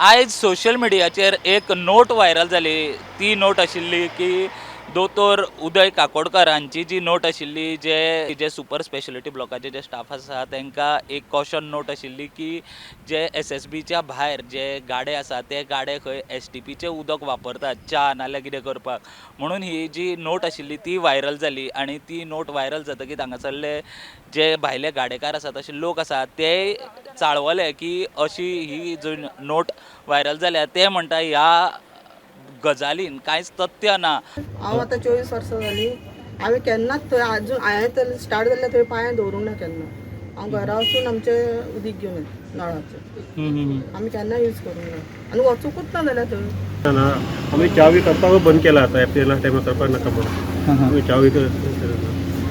आयज सोशल मिडियाचेर एक नोट व्हायरल जाली. ती नोट आशिल्ली की दोतोर उदय काकोडकर हांची जी नोट आशिल्ली, जे जे सुपर स्पेशलिटी ब्लॉकाचे जे स्टाफ आसा तांकां एक कॉशन नोट आशिल्ली की जे एसएसबीच्या भायर जे गाडे आसा ते गाडे खंय एसटीपीचें उदक वापरतात च्या नाल्यार कितें करपाक म्हणून. ही जी नोट आशिल्ली ती व्हायरल जाली आनी ती नोट व्हायरल जातकीर हांगासरले जे भायले गाडेकार आसात, अशे लोक आसात, ते चाळवले की अशी ही जी नोट व्हायरल जाल्या. ते म्हणटा ह्या गजालीन कांयच तथ्य ना. हांव आतां 24 वर्सां जालीं, हांवें केन्नाच थंय आजून हांवें तर स्टार्ट जाल्लें थंय पांय दवरूंक ना केन्ना. हांव घरा वचून आमचें उदीक घेवन येता नळाचें. आमी केन्ना यूज करूंक ना आनी वचुंकूच ना जाल्यार थंय. ना, आमी च्या बी करपाक बंद केला आतां. एप्रिला टायमार करपाक नाका म्हणून आमी च्या बी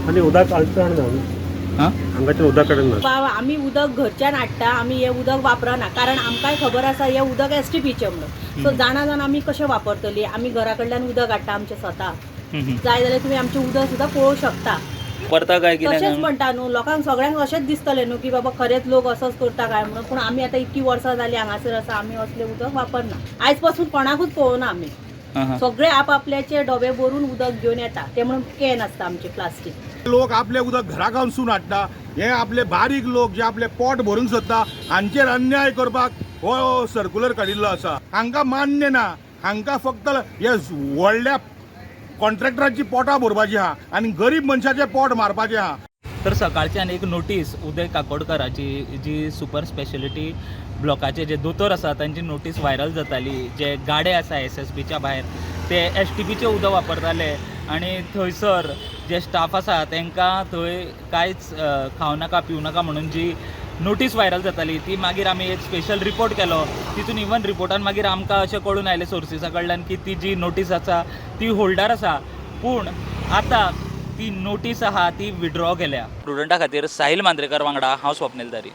आनी उदक हालचो ना आमी हांगाच्यान उदक काडना. बाबा, आमी उदक घरच्यान हाडटा. आमी हें उदक वापरना, कारण आमकांय खबर आसा हें उदक एसटीपीचें म्हणून. सो जाणा जाणा आमी कशें वापरतली? आमी घरा कडल्यान उदक हाडटा आमचें स्वता. जाय जाल्यार तुमी आमचें उदक सुद्दां पळोवंक शकता. परता काय कितें? तशेंच म्हणटा न्हू, लोकांक सगळ्यांक अशेंच दिसतलें न्हू की बाबा खरेंच लोक असोच करता काय म्हणून. पूण आमी आतां इतकी वर्सां जालीं हांगासर आसा, आमी असलें उदक वापरना. आयज पासून कोणाकूच पळोवना आमी. सगळे आपआपल्याचे डबे भरून उदक घेवन येता. ते म्हणून can आसता आमचे प्लास्टीक. लोक आपले उदक घरा गावसून हाडटा. हे आपले बारीक लोक जे आपले पोट भरूंक सोदता हांचेर अन्याय करपाक हो सर्कुलर काडिल्लो आसा. हांकां मान्य ना. हांकां फक्त हे व्हडल्या कॉन्ट्रॅक्टरांची पोटां भरपाची आहा आनी गरीब मनशाचें पोट मारपाचें आहा. तर सकाळच्यान एक नोटीस उदय काकोडकराची, जी सुपर स्पेशलिटी ब्लॉकाचे जे दोतोर आसा तांची नोटीस व्हायरल जाताली. जे गाडे आसा एसएसबीच्या भायर ते एसटीपीचें उदक वापरताले आनी थंयसर जे स्टाफ आसा तांकां थंय कांयच खावं नाका, पिवं नाका म्हणून जी नोटीस व्हायरल जाताली, ती मागीर आमी एक स्पेशल रिपोर्ट केलो. तितून इवन रिपोर्टान मागीर आमकां अशें कळून आयलें सोर्सिसा कडल्यान की ती जी नोटीस आसा ती होल्डार आसा, पूण आतां ती नोटीस आहा ती विड्रॉ केल्या. प्रुडंटा खातीर साहील मांद्रेकर वांगडा हांव स्वप्नील तारी.